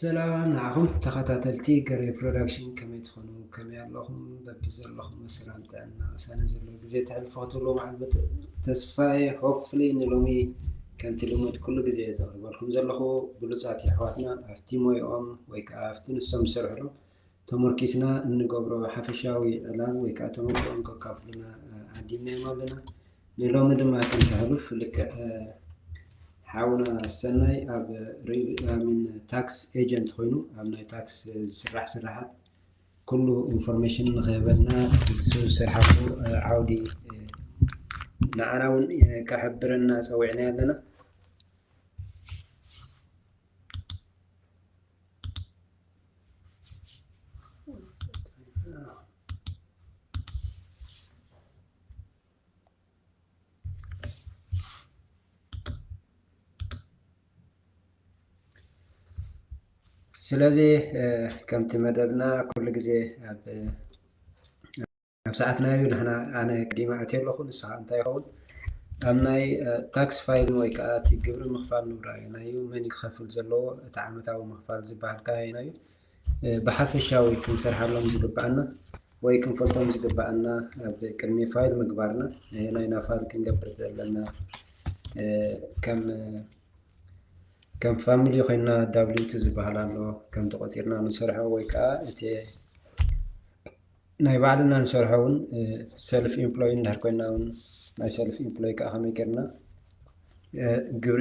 ሰላም ንዓኹም ተኸታተልቲ ገሬ ፕሮዳክሽን፣ ከመይ ትኾኑ? ከመይ ኣለኹም? በቢ ዘለኹም ሰላም ጥዕና ቅሳነ ዘሎ ግዜ ተሕልፎ ክትብሉ መዓልቲ ተስፋ እየ። ሆፕፉሊ ንሎሚ ከምቲ ልሙድ ኩሉ ግዜ ዘቕርበልኩም ዘለኹ ብሉጻት የሕዋትና ኣብቲ ሞይኦም ወይ ከዓ ኣብቲ ንሶም ዝሰርሕሎም ተመርኪስና እንገብሮ ሓፈሻዊ ዕላል ወይ ከዓ ተመክሮኦም ከካፍሉና ዓዲምናዮም ኣለና። ንሎሚ ድማ ክንተሕልፍ ልክዕ ሓውና ሰናይ ኣብ ታክስ ኤጀንት ኮይኑ ኣብ ናይ ታክስ ዝስራሕ ስራሓት ኩሉ ኢንፎርሜሽን ንክህበና እሱ ዝሰርሓሉ ዓውዲ ንዓና እውን ከሕብረና ፀዊዕና ኣለና። ስለዚ ከምቲ መደብና ኩሉ ግዜ ኣብ ኣብ ሰዓትና እዩ። ንሕና ኣነ ቅዲማ ኣትየ ኣለኹ። ንስኻ እንታይ ይኸውን? ኣብ ናይ ታክስ ፋይል ወይ ከዓ እቲ ግብሪ ምኽፋል ንብራዩ ናዩ መን ክኸፍል ዘለዎ እቲ ዓመታዊ ምኽፋል ዝበሃል ከኣየናዩ ብሓፈሻዊ ክንሰርሓሎም ዝግባኣና ወይ ክንፈልጦም ዝግባኣና ኣብ ቅድሚ ፋይል ምግባርና ናይና ፋይል ክንገብር ዘለና ከም ከም ፋሚሊ ኮይና ዳብሊውቲ ዝበሃል ኣሎ። ከም ተቆፂርና ንሰርሖ ወይ ከዓ እቲ ናይ ባዕልና ንሰርሖ እውን ሰልፍ ኢምፕሎይ እንድሕር ኮይና እውን ናይ ሰልፍ ኢምፕሎይ ከዓ ከመይ ጌርና ግብሪ